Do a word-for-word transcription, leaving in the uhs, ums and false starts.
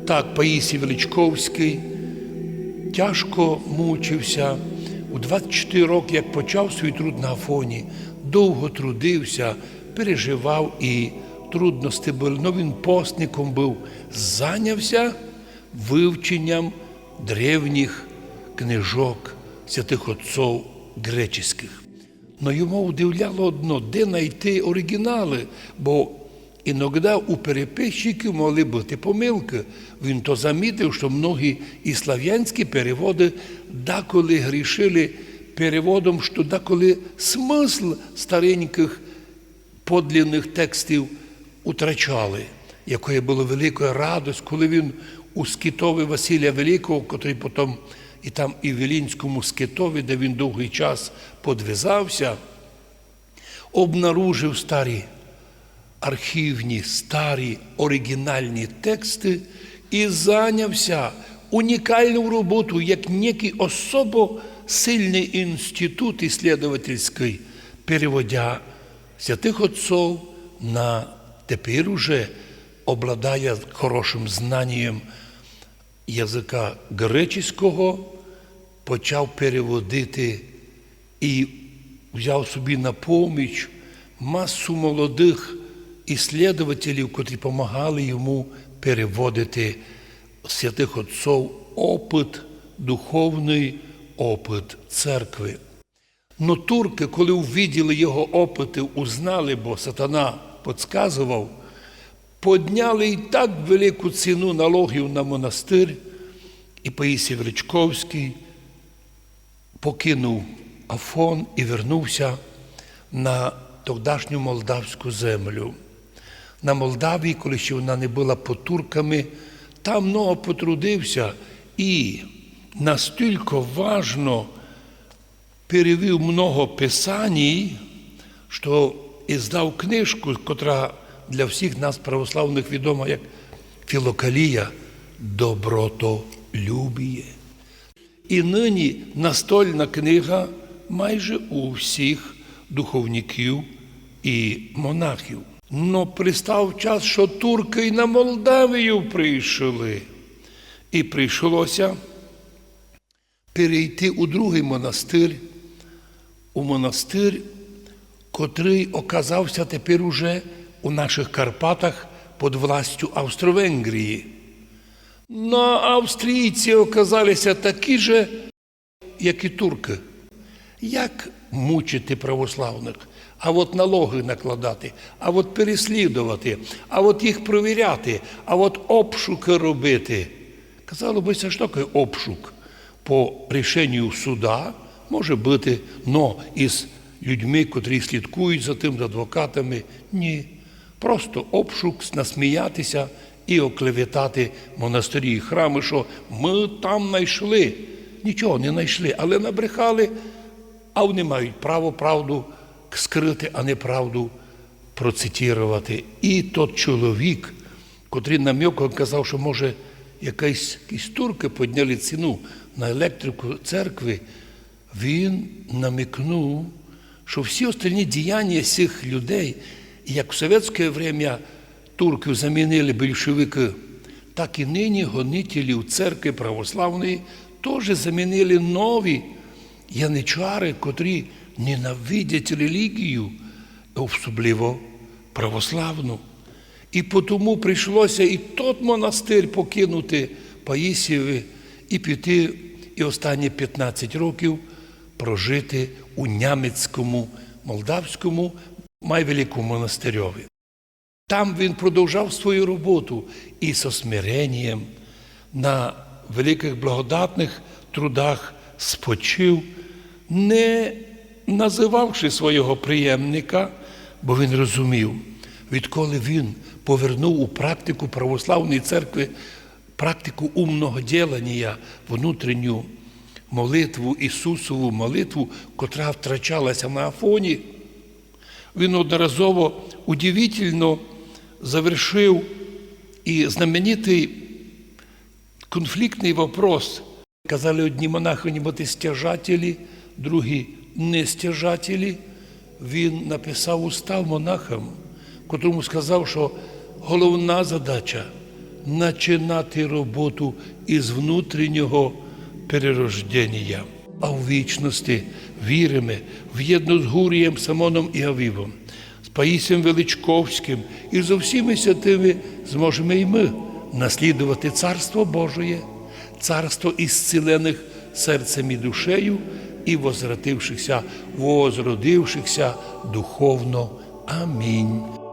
Так, Паїсій Величковськый тяжко мучив ся. У двадцять чотыри рокы, як почав свій труд на Афоні, довго трудив ся, переживав, і трудности были. Но він постником быв, заняв ся вывченням древніх книжок святых отцов греческых. Но його удивляло одно, де найти оригіналы, бо іногда у переписчиків могли быти помилкы. Він то замітив, што многі і славянські переводы даколи грішили переводом, што даколи смысл старенькых подлинных текстів утрачали. Якоє было великоє радость, коли він у скитови Василія Великого, котрый потом і там, і в Вілінському скитови, де він довгый час подвязав ся, обнаружив старі архівні, старі оригінальні тексты і заняв ся унікалнов роботов, як некый особо сильный інститут іслідовательськый, переводя святых отцов на, тепер уже обладая хорошым знанієм языка греческого, почав переводити і взяв собі на поміч масу молодых іслідователів, котрі помагали йому переводити святых отцов опыт, духовный опыт церкви. Но туркы, коли увиділи його опыты, узнали, бо сатана подсказовав, подняли і так велику ціну налогів на монастырь, і Паїсій Величковськый покинув Афон і вернув ся на тогдашню молдавську землю. На Молдавії, коли ще вона не была под турками, там много потрудив ся і настілько важно перевів много писаній, што іздав книжку, котра для всіх нас православных відома як Філокалія, «Добротолюбіє». І нині настольна книга майже у всіх духовників і монахів. Но пристав час, што туркы й на Молдавію прийшли. І прийшло ся перейти у другый монастырь, у монастырь, котрый оказав ся тепер уже у нашых Карпатах под властю Австро-Венгрії. Но австрійці оказали ся такі же, як і туркы. Як мучити православных? А от налогы накладати, а от переслідовати, а от їх провіряти, а от обшукы робити. Казало бы ся, што такоє обшук? По рішенню суда може быти, но із людьми, котрі слідкують за тым, з адвокатами, ні. Просто обшук, насміяти ся і оклеветати монастырі і храмы, што мы там найшли. Нічого не найшли, але набрехали, а вони мають право правду скрыти, а не правду процитіровати. І тот чоловік, котрый намёком казав, што, може, якісь, якісь туркы подняли ціну на електрику церкви, він намекнув, што всі остальні діяння сих людей, як в совєтськоє время турків замінили більшовикы, так і нині гонителів церкви православної тоже замінили нові яничары, котрі ненавидять релігію, особливо православну. І потому прийшло ся і тот монастырь покинути Паїсієві і піти, і останні пятнадцять років прожити у нямецькому, молдавському, май великому монастырьови. Там він продовжав свою роботу і со смиренням на великых благодатных трудах спочив, не называвши свого приємника, бо він розумів, відколи він повернув у практику православної церкви практику умного діланія, внутрішню молитву, Ісусову молитву, котра втрачала ся на Афоні. Він одноразово удивительно завершив і знаменитый конфліктный вопрос. Казали одні монахы, они быти стяжателі, другі не стяжателі. Він написав устав монахам, котрому сказав, што головна задача начинати роботу із внутрішнього перерожденія. А в вічности віриме вєдно з Гурієм, Симоном і Авівом, з Паїсієм Величковським і зо всіми святыми зможеме і мы наслідовати Царство Божоє, царство ісціленых серцем і душею і возвратившихся, возродившихся духовно. Амінь.